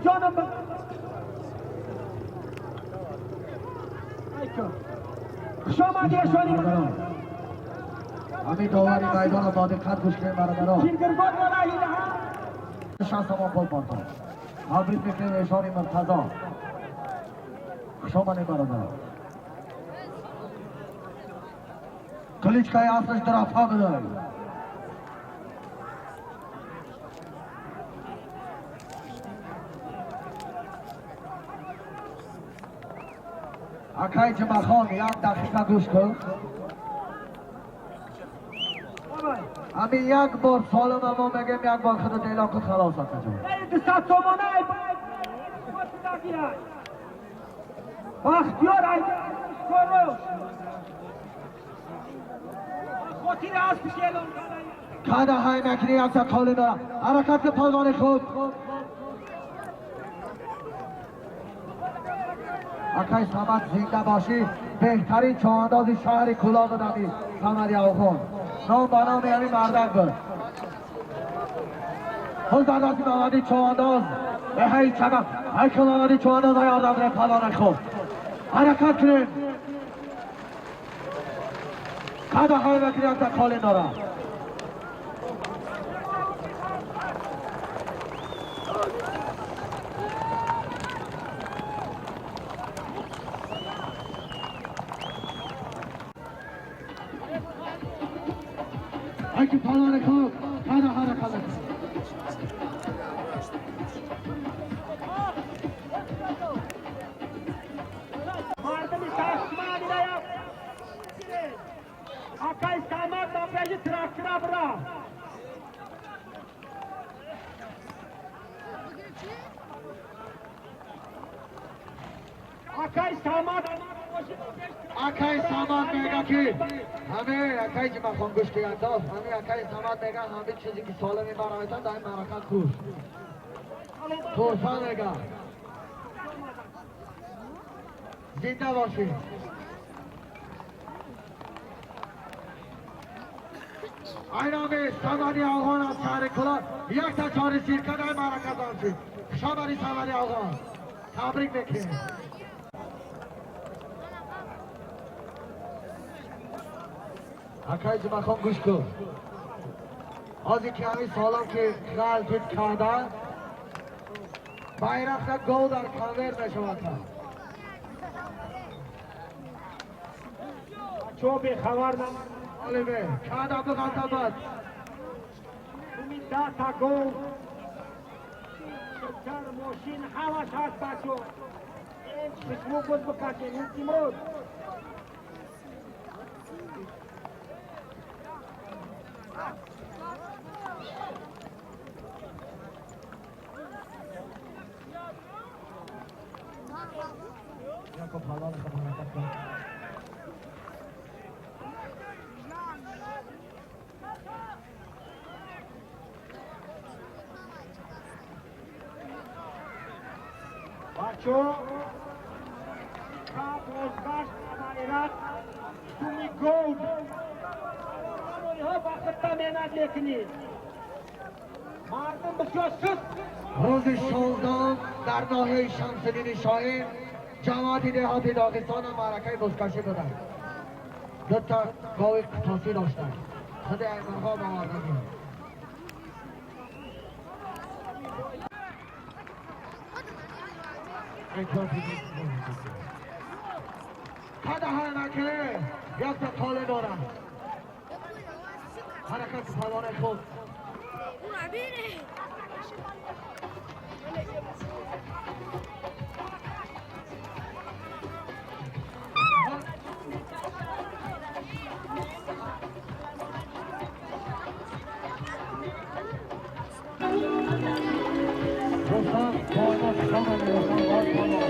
Ҷонам, хуш омадӣ, эшони. Ҳамин довари майдонро бо диққат гӯш кунем, бародарон. Чилгиргод валаҳидаҳа. 60 сомон пул партон. Табрик мекунем эшони Муртазо. Хуш омадем, бародарон. Кличкаи аслаш Драфа будай. Акай Ҷумахон, як дақиқа гӯш кун. Ҳамин як бор солима мо мегем, як бор худат эълон кун, халос, акаҷон. 200 сомона Бахтиёр айкоро хотири аспиш эълон. Када ҳай накунӣ, якта қоли дора. Ҳаракат ки, палвони хуб. Акай Самад, зинда бошӣ. Беҳтарин чоҳандози шаҳри Кӯлоб будами Самади Оғон. Ном ба номи ҳамин мардак буд. Хуз дар дасти Мамади чоҳандоз. Эҳай чама, ай ки Мамади чоҳандоз, ай ёрдам кунед, палвони хуб. Ҳаракат кунем. Када ҳай накунӣ, якта қолин дора. Ай ки палвони хуб, када ҳаракат накунӣ. Мардуми Ташманираям, акай Самад ба пеши трактора бира. Акай Самад. Акай Самад мега, ки ҳаме акай Ҷумахон, гӯш кигандоз, ҳаме акай Самад мега, ҳаме чизе ки солими бароятан дар ин маърака куш тӯҳфа мега. Зинда бошӣ. Айнами Самади Оғон аз шаҳри Кӯлоб якта чори сирка дар маърака зан шуд. Хушомадӣ, Самади Оғон, табрик мекунем. Акай Ҷумахон, гӯш кун. Ҳозир ки ҳамин солам ки ғалтид карда, байрақта гов дар конвер мешавад. Чо бехабар нам. Олиме када биғалтабад. Умид 10 та гов, шукар, мошин, ҳамаш ҳаст, бачо. Хушбӯ буд, бикашем, илтимос. Яко палвон хуб, ҳаракат кун. Бачо, бозгашт байрақ суми гов ҳо вақитта меҳнат мекунед. Мардум бисёр суст. Рӯзи 16-ум дар ноҳияи Шамсиддини Шоҳин ҷамоати деҳоти Доғистон маъракаи бузкашӣ буданд. Дута гови қитосӣ доштанд. Худи айманҳо бовардагӣ. Када ҳай накунӣ, якта қоле дорам. Ҳаракат, палвони хуб. Рустам боимо, хуш омадӣ, Рустам боз палвон.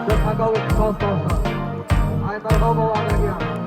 دو تگاو اختصاص داشتند. ای مرغاب و آدمیان.